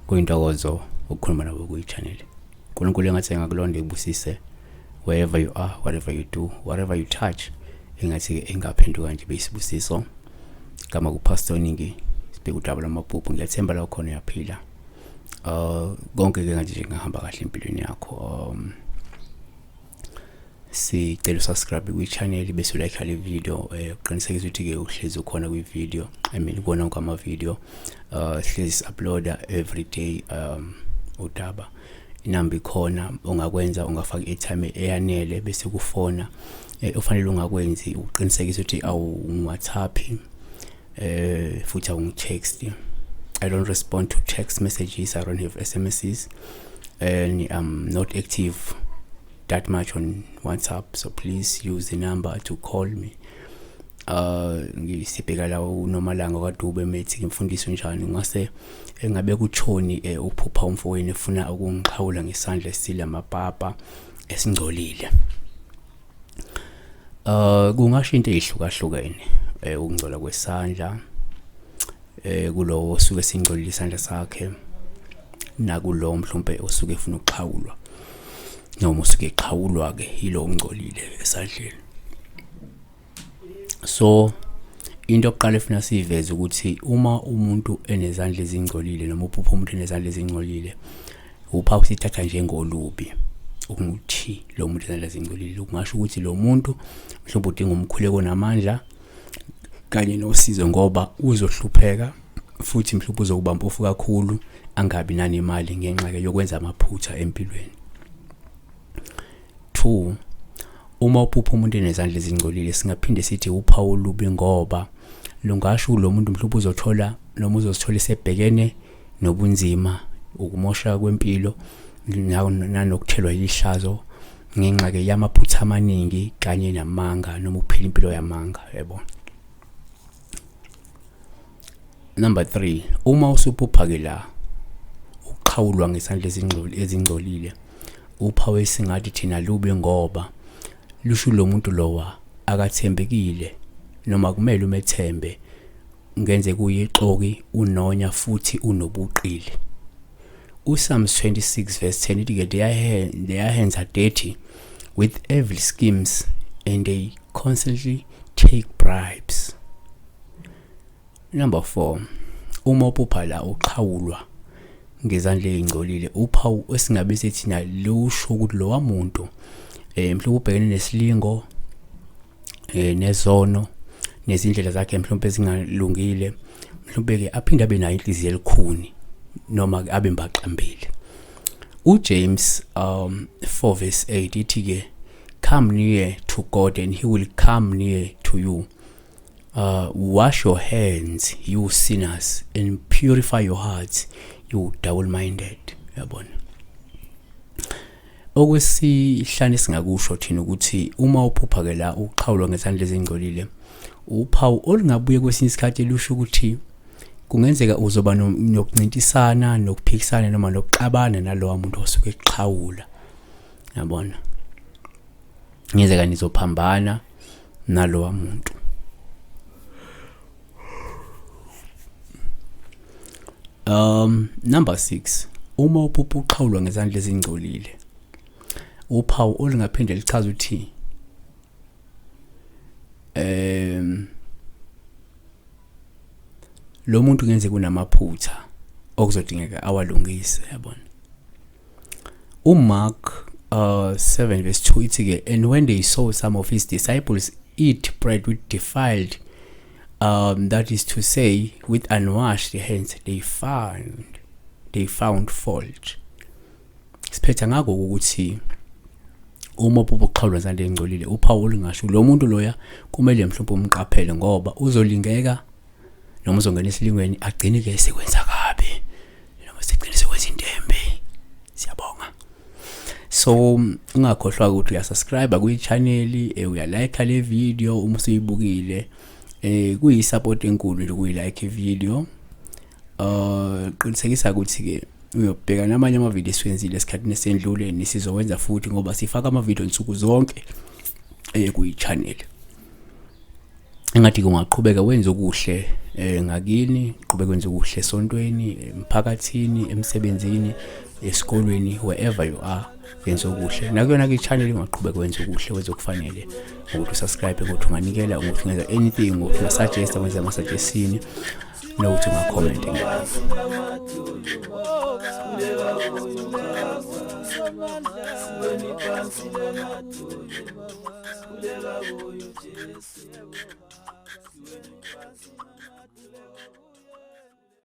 Kuyintokozo ukukhuluma nabo kuyi-channel. uNkulunkulu engathi engakulonda ebusise wherever you are, whatever you do, whatever you touch, engathi engaphenduka nje beyisibusiso. Gama kuPastor Ningi, sibheke udaba lwamabhubhu. Ngiyathemba la khona uyaphila. Konke ke ngathi nje ngahamba kahle empilweni yakho. Sicela usubscribe kwi-channel bese ulike le video, uqinisekise ukuthi ke uhlezi ukhona kwi-video, I mean kuwona wonke ama-video. Sihlezi si-uploada every day. Udaba inamba ikhona, ongakwenza ungafaka i-airtime eyanele bese kufona. Ufanele ungakwenzi uqinisekise ukuthi awungi-WhatsApp futhi awungitext. I don't respond to text messages, I don't have SMSs and I'm not active that much on WhatsApp, so please use the number to call me. Ngisibheka la uNomalanga kwaDube methi ngimfundisi njani ngase engabe kuchoni uphupha umfowenu efuna ukungixhawula ngesandla esile amapapa esingcolile. Kungasho into ezihlukahlukene ukungcola kwesandla kulowo osuke singcolile isandla sakhe, nakulowo mhlawumbe osuke efuna ukuxhawulwa noma usuke exhawulwa ke yilo ongcolile esandleni. So into yokuqala efuna siyiveze ukuthi uma umuntu enezandla ezingcolile noma uphupha umuntu enezandla ezingcolile, uphawu sithatha njengolubi ukuthi lo muntu ezandla ezingcolile, kungasho ukuthi lo muntu mhlawumbe udinga umkhuleko namandla kanye nosizo, ngoba uzohlupheka futhi mhlawumbe uzokuba mpofu kakhulu, angabi nanemali ngenxa ke yokwenza amaphutha empilweni. 2, uma uphupha umuntu enezandla ezingcolile, singaphinde sithi uphawu olubi, ngoba lungasho lo muntu mhlawumbe uzothola noma uzozithola esebhekene nobunzima, ukumosha kwempilo nanokuthelwa ihlazo ngenxa ke yamaphutha amaningi kanye namanga noma ukuphila impilo yamanga, yebo. Number 3, uma usuphupha ke la uqhawulwa ngesandla ezingcolile, uphawu esingathi thina lubi, ngoba lusho lo muntu lowa akathembekile noma kumele umethembe, ngenze kuyixoki, unonya futhi unobuqili. uPsalms 26 verse 10 ithi ke, their hands are dirty with evil schemes and they constantly take bribes. Number 4, uma uphupha la uxhawulwa ngezandla ezingcolile, uphawu esingabe sethina lusho ukuthi lowa muntu mhlawumbe ubhekene nesilingo nezono nezindlela zakhe mhlawumbe ezingalungile, mhlawumbe ke aphinde abe nayo inhliziyo elikhuni noma ke abe mbaxambili. uJames 4 verse 8 ithi ke, come near to God and he will come near to you. Wash your hands, you sinners, and purify your hearts, you double minded. Yabona, okwesihlanu esingakusho thina ukuthi uma uphupha ke la uqhawulwa ngezandla ezingcolile, uphawu olungabuye kwesinye isikhathi lusho ukuthi kungenzeka uzoba nokuncintisana, nokuphikisana noma nokuxabana nalowa muntu osuke exhawula, yabona, ngenzeka nizophambana nalowa muntu. Number 6, uma uphupha uxhawulwa ngezandla ezingcolile, uphawu olungaphinde lichaze ukuthi lo muntu kungenzeka unamaphutha okuzodingeka awalungise, yabona. uMark 7 verse 2 ithi ke, and when they saw some of his disciples eat bread with defiled, that is to say, with unwashed hands, they found fault. Siphetha ngakho ukuthi uma uphupha uxhawulwa ngezandla ezingcolile, uphawu olungasho lo muntu loya kumele mhlawumbe umqaphele, ngoba uzolingeka noma uzongena esilingweni, agcine ke sekwenza kabi noma sigcine sekwenza into embi. Siyabonga. So ungakhohlwa ukuthi uyasubscribe kwi-channel, uyalike le video uma usuyibukile. Kuyi-support enkulu nje ukuyilike i-video. Qinisekisa ukuthi ke uyobheka namanye amavidiyo esiwenzile esikhathini esendlule, nesizowenza futhi, ngoba sifaka amavidiyo nsuku zonke. Kwi-channel engathi ungaqhubeka wenze okuhle ngakini, qhubeka wenze okuhle esontweni, emphakathini, emsebenzini, esikolweni, wherever you are, yenza okuhle. Nakuyona ke i-channel ungaqhubeka wenze okuhle, wenze okufanele ngokuthi usubscribe, ngokuthi unganikela, ngokuthi ungenza anything, ngokuthi ungasuggest, wenze ama-suggestion, nokuthi ungacomment. Ngiyabonga.